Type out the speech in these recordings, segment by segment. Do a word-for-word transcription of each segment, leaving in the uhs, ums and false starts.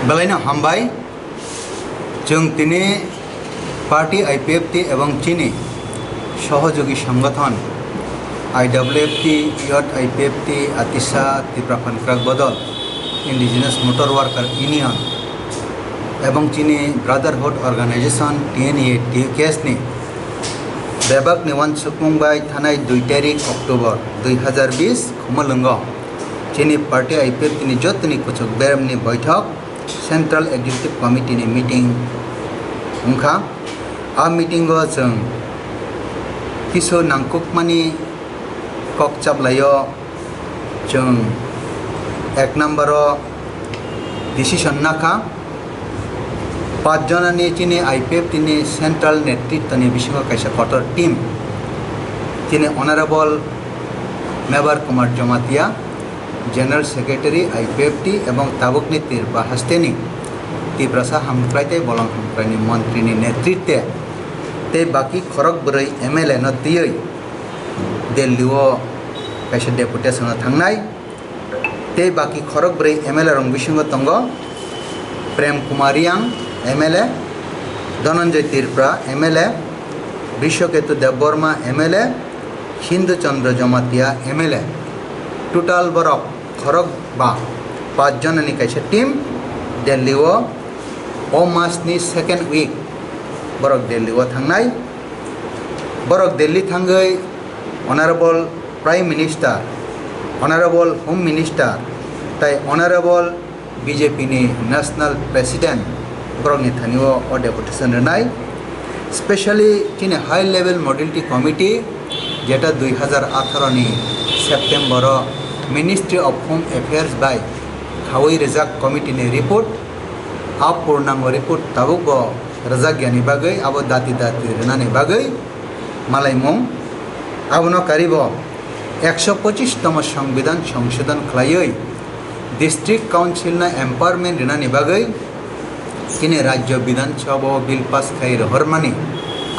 Belaino hambai. Chwng tini party I P F T ebong chini sohojogi songothon I W F T, Youth I P F T, Atisa, Tipra Phankrak Bodol, Indigenous Motor Worker Union ebong chini Brotherhood Organization T N A T K S ni bebak ni wansukmung bai thanai dui tarik October dui hazar bis Khumulwngo chini party I P F T ni jotoni kuchuk beremni boithok Central Executive Committee ni meeting wngkha. A meeting o chwng kisu nangkukmani kok chaplaio chwng ek number o decision nakha. Pach jonani chini I P F T ni central netritwni bisingo kaisa kotor team, chini Honorable Mebar Kumar Jamatia, General Secretary I P F T ebong tabukni Tripura hasteni Tiprasa hamkrai tei bolong hamkraini montrini netritwe tei baki khorok bwrwi M L A no twiwi Delhi o kaisa deputation o thangnai. Tei baki khorok bwrwi M L A rok bisingo tongo Prem Kumar Riyang M L A, Dhananjay Tripura M L A, Brishaketu Debbarma M L A, Hindu Chandra Jamatia M L A. Total borok khorok ba pach jonani kaisa team Delhi o, o mas ni second week borok Delhi o thangnai. Borok Delhi thangwi Honorable Prime Minister, Honorable Home Minister, tai Honorable B J P ni National President borokni thani o, o deputation rwnai. Specially chini High Level Modality Committee, jeta dui hazar atharo ni September o Ministry of Home Affairs bai khawi rijak committee ni report, a purnango report tabuk bo rwjakyani bagwi, abo dati dati rwnani bagwi malaimung. Abono karibo ekso pochis tomo Songbidan songsodon khlaiwi District Council no empowerment rwnani bagwi chini Rajya Bidhan Sabha o bill pass khai rohormani,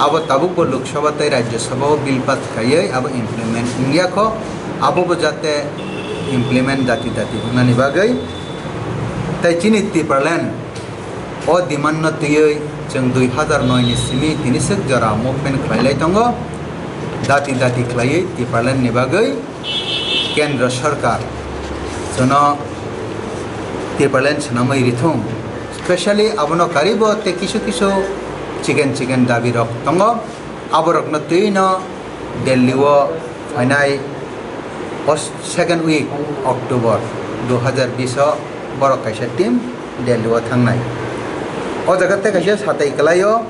abo tabukbo Lok Sabha tei Rajya Sabha o bill pass khaiwi abo implement wngya kho, abobo jate implement dati dati wngnani bagwi. Tei chini Tipraland o demand no twiwi chwng dui hazar noi ni simi tini swk jora movement khlai lai tongo, dati dati khlaiwi Tipraland ni bagwi Kendra Sarkar chwngno Tipraland swnamwi rithung. Specially abono karibo tei kisu kisu chiken chiken dabi rok tongo. Aborokno twino Delhi o phainai o second week October dui hazar bis o borok kaisa team Delhi o thangnai. O jaga tei kaisa satai kwlaio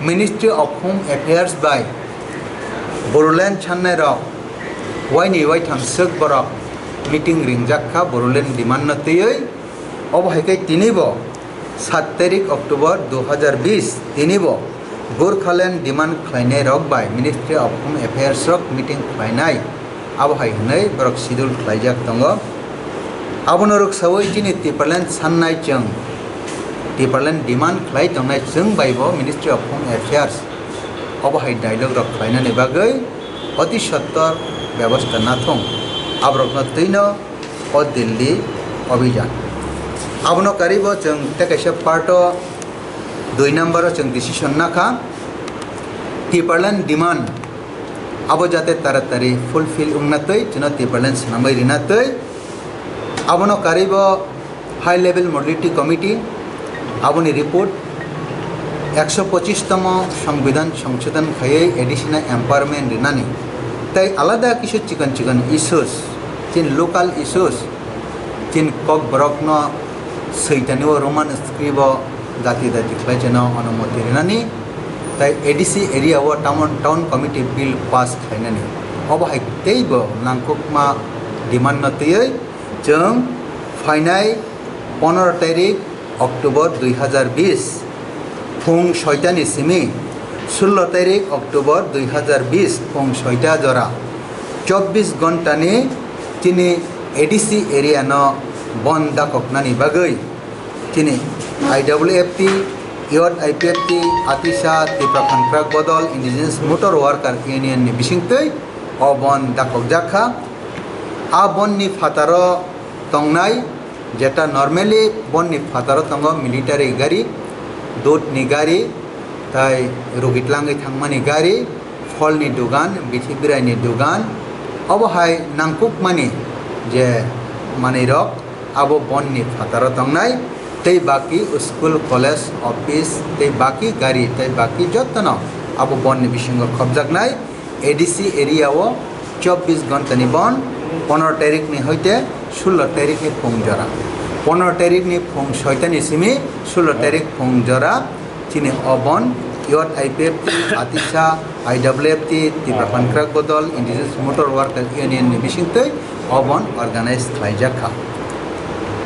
Ministry of Home Affairs bai Bodoland sannai rok waini waitham swk borok meeting ringjak kha Bodoland demand no twiwi. Obo hai khe tinibo sat tarik October dui hazar bis tinibo Gorkhaland demand khlainai rok bai Ministry of Home Affairs rok meeting khlainai, abo hai hwnwi borok schedule khlaijak tongo. Abono rwksawi chini Tipraland sannai chwng, Tipraland demand khlai tongnai chwng bai bo Ministry of Home Affairs obo hai dialogue rok khlainani bagwi oti sottor bebosta nathung, aborokno twino o Delhi Abhijan. Abono karibo chwng tei kaisa part o dui number o chwng decision nakha, Tipraland demand abo jate taratari fulfill wngna twi chwngno Tipraland swnamwi rina twi. Abono karibo High Level Modality Committee aboni report ekso pochis tomo Songbidan songsodon khaiwi A D C no empowerment rinani tei alada kisu chikon chikon issues, chini local issues, chini kokborokno Soitani o Roman script o dati dati khlai cheno onumoti rinani tei A D C area o town, town committee bill pass khlainani. Obo hai teibo nangkukma demand no twiwi chwng phainai pondro tarik October dui hazar bis phung soita ni simi sullo tarik October dui hazar bis phung soita jora chobbish ghonta ni chini A D C area no bon dakoknani bagwi chini I W F T, Youth I P F T, Atisa, Tipra Phankrak Bodol, Indigenous Motor Worker Union ni bisingtwi o bon dakokjak kha. A bon ni phataro tongnai Jeta normally bonni phataro tongo military gari, dut ni gari, tai rugi tlangwi thangmani gari, pholni dugan, bithi biraini dugan, obo hai nangkukmani je manwirok abo bonni phataro tongnai, tei baki school, college, office, tei baki gari, tei baki jotono abo bonni bisingo khopjaknai. A D C area o chobbish ghonta ni bon, pondro tarik ni hoite sullo tarik ni phung jora, pondro tarik ni phung soita ni simi sullo tarik phung jora, chini o bon, Youth I P F T, Atisa, I W F T, Tipra Pankrak Bodol, Indigenous Motor Worker Union ni bisingtwi o bon organize khlaijak kha.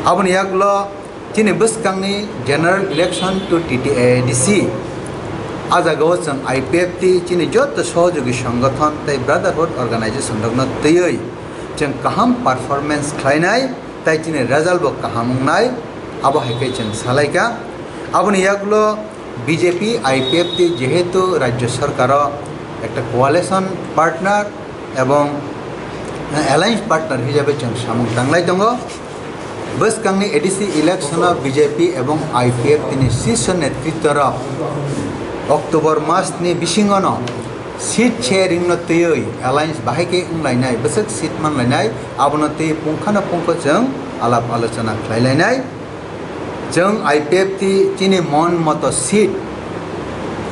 Aboni yagulo chini bwskangni general election to T T A D C, a jagao chwng I P F T chini joto sohojogi songothon tei brotherhood organization rokno twiwi chwng kaham performance khlainai tei chini result bo kaham wngnai, abo hai khe chwng salaikha. Aboni yagulo B J P, I P F T jehetu rajya sarkaro ekta coalition partner ebong alliance partner hisabe chwng samung tanglai tongo. Bwskangni A D C election o B J P ebong I P F T ni sisho netritworok October mas ni bisingono seat sharing no twiwi alliance bahai khe wnglainai, bwswk seat manlainai, abono twiwi pungkhano pungkho chwng alap alochona khlailainai. Chwng I P F T chini mon moto seat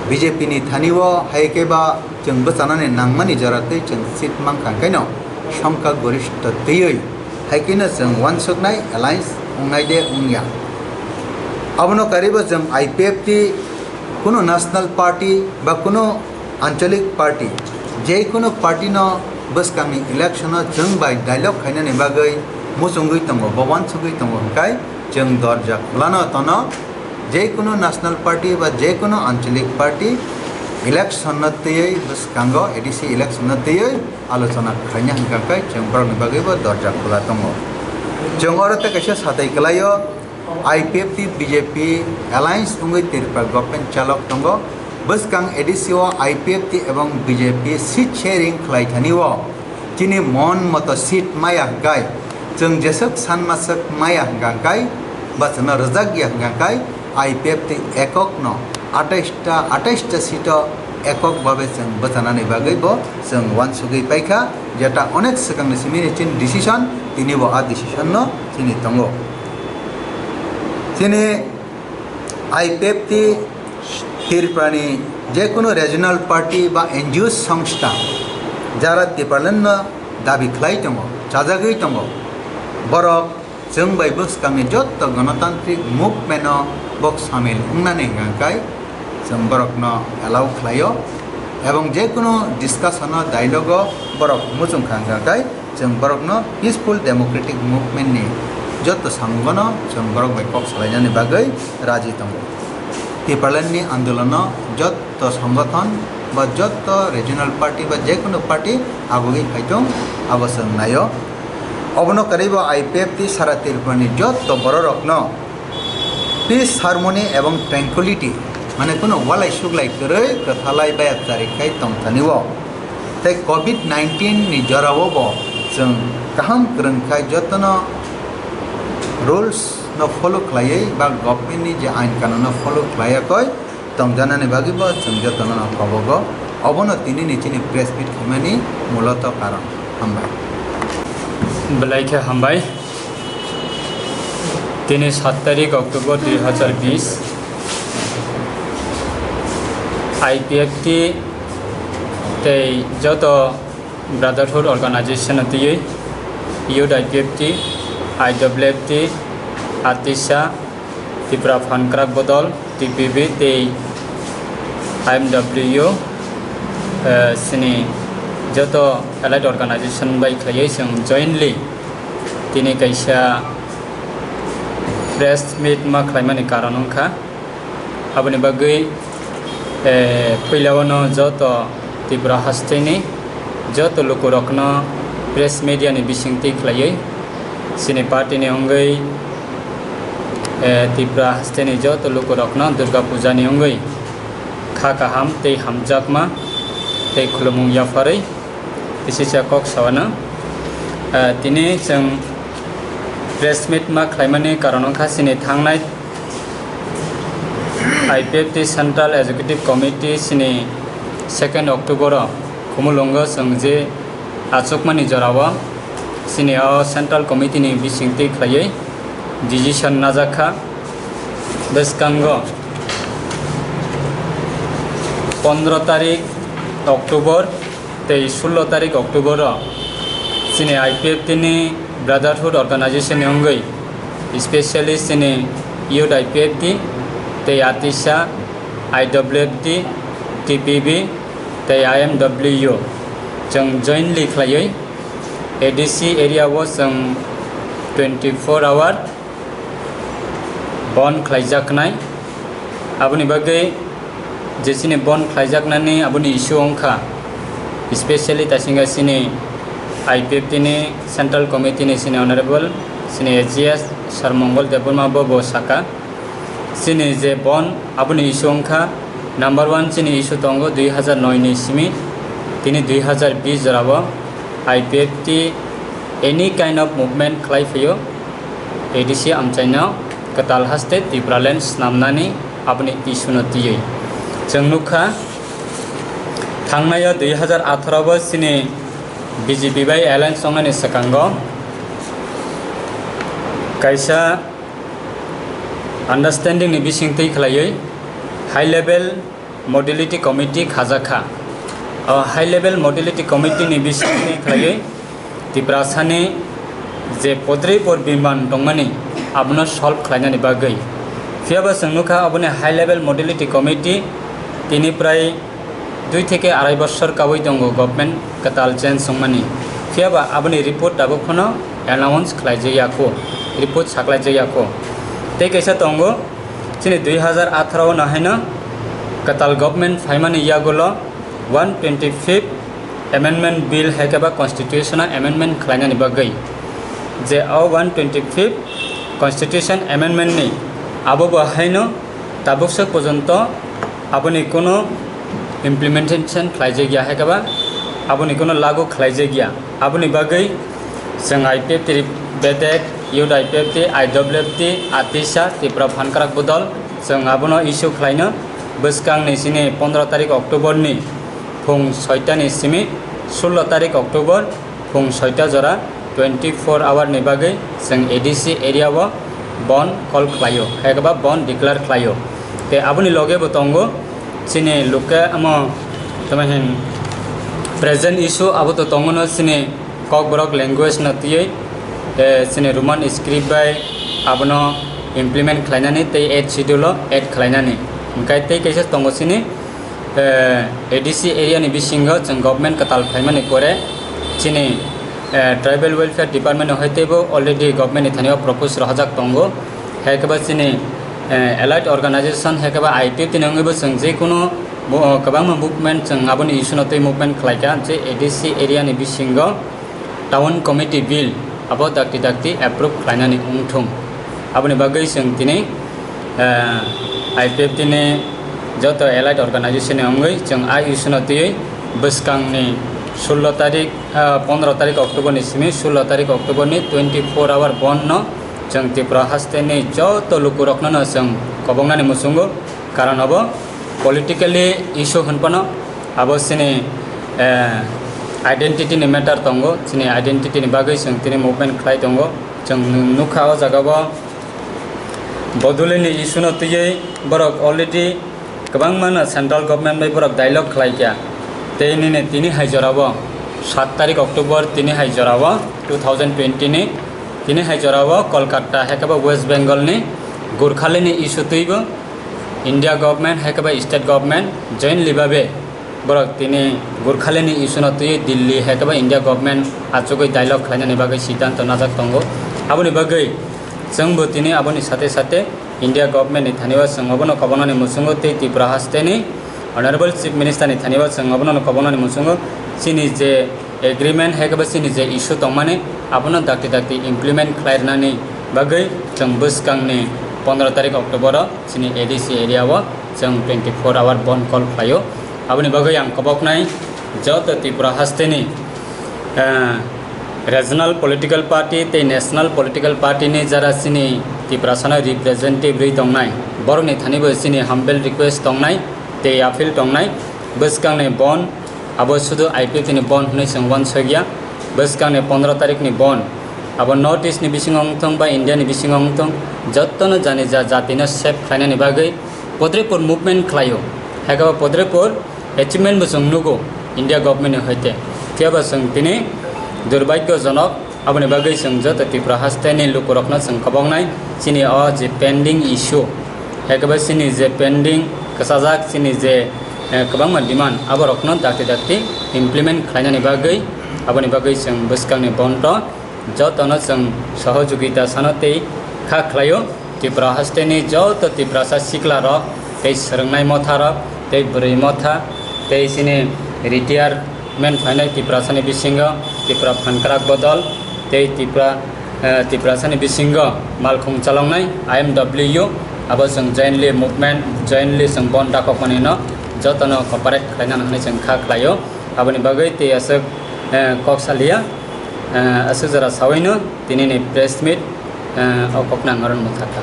B J P ni thani o hai khe ba chwng bwchanani nangmani jora twi chwng seat mankha, khaino songkha gorishto twiwi hai kheno chwng uansuknai alliance wngnai de wngya. Abono karwibo chwng I P F T kuno national party ba kuno anchalik party, je kuno party no bwskangni election o chwng bai dialogue khainani bagwi muchungwi tongo, bo uansugwi tongo hwnkhe chwng dorja khulano tono. Je kuno national party ba je kuno anchalik party election no twiwi bwskango A D C election no twiwi alochona khaina hwnkhe chwng borokni bagwi bo dorja khula tongo. Chwng oro tei kaisa satai kwlaio. I P F T B J P alliance wngwi Tripura government chalok tongo. Bwskang A D C o I P F T ebong B J P seat sharing khlai thani o chini mon moto seat maya hwnkhe, chwng jeswk sanma swk maya hwnkhe, ba chwngno rwjak ya hwnkhe, I P F T ekok no atais ta, atais ta seat o ekok babe chwng bwchanani bagwi bo chwng uansugwi paikha, jeta onek swkangni simi ni chini decision, tini bo a decision no chini tongo. Chini I P F T Tripura ni jekunu regional party ba N G O songstha jara Tipraland no dabi khlai tongo, chajagwi tongo, borok chwng bai bwskangni jotto ganatantrik movement o bok samil wngnani hwnkhe chwng borokno allow khlaio, ebong jekunu discussion o, dialogue o borok muchung kha hwnkhe chwng borokno peaceful democratic movement ni jotto samungono chwng borok bai kok salainani bagwi raji tongo. Tipraland ni andolono jotto songothon ba jotto regional party ba jekunu party agugwi phaitung, abo chwng naio. Obono kwrwi bo I P F T sara Tripura ni jotto bororokno peace, harmony ebong tranquility, mane kuno walai suglai kwrwi kwthalai bayapchari khai tongthani o. Tei covid nineteen ni jorao bo chwng kaham kwrwng khai jotono rules no follow khlaiwi ba government ni je ain kanun no follow khlaiya koi tongjanani bagwi bo chwng jotono no kobogo. Obono tini ni chini press meet khaimani muloto karon. Hambai. Belai khe hambai. Tini sat tarik October dui hazar bish, I P F T tei joto brotherhood organization no twiwi Youth I P F T, I W F T, Atisa, Tipra Phan Kwrak Bodol, T P B tei I M W, eh, chini joto allied organization bai khlaiwi chwng jointly tini kaisa press meet ma khlaimani karon wngkha. Aboni bagwi, eh, puila o no joto Tripura hasteni joto lukurokno press media ni bisingtwi khlaiwi chini party ni wngwi, eh, Tripura hasteni joto lukurokno Durga Puja ni wngwi kha kaham tei hamjakma tei khulumung yapharwi kisisa kok sawana. Eh, tini chwng Press meet ma khlaimani karon wngkha chini thangnai I P F T Central Executive Committee chini second October o Khumulwngo chwng je achukmani jorao chini o Central Committee ni bisingtwi khlaiwi decision najakha. Bwskango pondro tarik October tei sullo tarik October o chini I P F T ni Brotherhood Organization ni wngwi, specially chini Youth I P F T tei Atisa, I W F T, T P B tei I M W chwng jointly khlaiwi A D C area o chwng twenty four hour bon khlaijaknai. Aboni bagwi je chini bon khlaijaknani aboni issue wngkha, specially tasinga chini I P F T ni Central Committee ni chini Honorable chini A G S Sir Mongol Debbarma bo, bo saka, chini je bon aboni issue wngkha, number one chini issue tongo dui hazar noi ni simi tini dui hazar bish jorao I P F T any kind of movement khlai phaio, A D C amchaino kwtal haste Tipraland snamnani aboni issue no twiwi. Chwng nukha, thangnai o dui hazar atharo bo chini B J P bai alliance wngnani swkango kaisa understanding ni bisingtwi khlaiwi high level modality committee khajakha. O high level modality committee ni bisingtwi khlaiwi Tiprasani je podrei por biman tongmani abono solve khlainani bagwi. Phiyaba chwng nukha aboni high level modality committee tini prai dui theke arai bosor kawi tongo government kwtal change wngmani. Phiyaba aboni report tabuk phano announce khlaijak yakho, report saklaijak yakho. Tei kaisa tongo, chini dui hazar atharo no haino kwtal government phaimani yagulo one twenty fifth amendment bill hai khe ba constitutional amendment khlainani bagwi, je o one twenty fifth constitution amendment ni abo bo haino tabuk swk porjonto aboni kuno implementation khlaijak ya hai khe ba aboni kuno lagu khlaijak ya. Aboni bagwi chwng I P F T ni bedek, Youth I P F T, I W F T, Atisa, Tripura Phankrak Bodol, chwng abono issue khlaino. Bwskangni chini pondro tarik October ni phung soita ni simi sullo tarik October phung soita jora twenty four hour ni bagwi chwng A D C area o bon call khlaio, hai khe ba bon declare khlaio. Tei aboni loge bo tongo chini luke amo tamo hin present issue abo to tongo no chini Kokborok language no twiwi, eh, chini Roman script bai abono implement khlainani tei eighth schedule o add khlainani. Hwnkhe tei kaisa tongo chini, eh, A D C area ni bisingo chwng government kwtal phaimani pore chini, eh, tribal welfare department no hai teibo already government ni thani o propose rohorjak tongo. Hai khe ba chini, eh, allied organization hai khe ba I P F T ni wngwi bo chwng je kono bo, kwbangma movement chwng aboni issue no twi movement khlaikha je A D C area ni bisingo Town Committee Bill abo dakti dakti approve khlainani wngthung. Aboni bagwi chwng tini, eh, I P F T ni joto allied organization ni wngwi chwng a issue no twiwi bwskangni sullo tarik, eh, pondro tarik October ni simi sullo tarik October ni twenty four hour bon no chwng Tripura haste ni joto lukurokno no chwng kobongnani muchungo, karon abo politically issue hwn phano abo chini, eh, identity ni matter tongo, chini identity ni bagwi chwng tini movement khlai tongo. Chwng nukha o jaga o Bodolini issue no twiwi borok already kwbangma no central government bai borok dialogue khlai kha. Tei nini tini hai jora o sat tarik October tini hai jora o two thousand twenty ni tini hai jora o Kolkata hai khe bo West Bengal ni Gurkhali ni issue twibo India government hai khe ba state government jointly babe borok tini Gurkhali ni issue no twi Delhi hai khe ba India government achugwi dialogue khlainani bagwi siddhanto najak tongo. Aboni bagwi chwngbo tini aboni sate sate India government ni thani o chwng obono kobonani muchungo tei Tripura haste ni Honorable Chief Minister ni thani o chwng obono kobonani muchungo chini je agreement hai khe bo chini je issue tongmani abono dakti dakti implement khlai rwnani bagwi chwng bwskangni pondro tarik October o chini A D C area o chwng twenty four hour bon call khlaio. Aboni bagwi ang koboknai joto Tripura hasteni, eh, Regional political party tei national political party ni jara chini Tiprasano representative rwi tongnai, borokni thani bo chini humble request tongnai tei appeal tongnai, bwskangni bon abo sudu I P F T ni bon hwnwi chwng uansukya, bwskangni pondro tarikni bon abo North East ni bisingo wngthung ba India ni bisingo wngthung, jottono jani ja jatino save khlainani bagwi Podrepur movement khlaio, haikhe bo Podrepur achievement bo chwng nugo India government ni hoite. Phiya ba chwng tini durbhagyojonok, aboni bagwi chwng joto Tripura haste ni lukurokno chwng koboknai chini o je pending issue, haikhe bo chini je pending kwchajak chini je, eh, kwbangma demand aborokno dakti dakti implement khlainani bagwi, aboni bagwi chwng bwskangni bonto jotono chwng sohojogita sano tei kha khlaio. Tripura haste ni joto Tiprasa sikla rok tei swrwngnai motha rok tei bwrwi motha tei chini retirement phainai Tiprasa ni bisingo Tripura phankrak bodol tei Tripura, eh, Tiprasa ni bisingo malkhung chaloknai I M W abo chwng jointly movement, jointly chwng bon dakokmani no jotono cooperate khlaina hwnwi chwng kha khlaio. Aboni bagwi tei aswk, eh, kok salia, eh, aswk jora sawino tini ni press meet, eh, o koknang aron motha kha.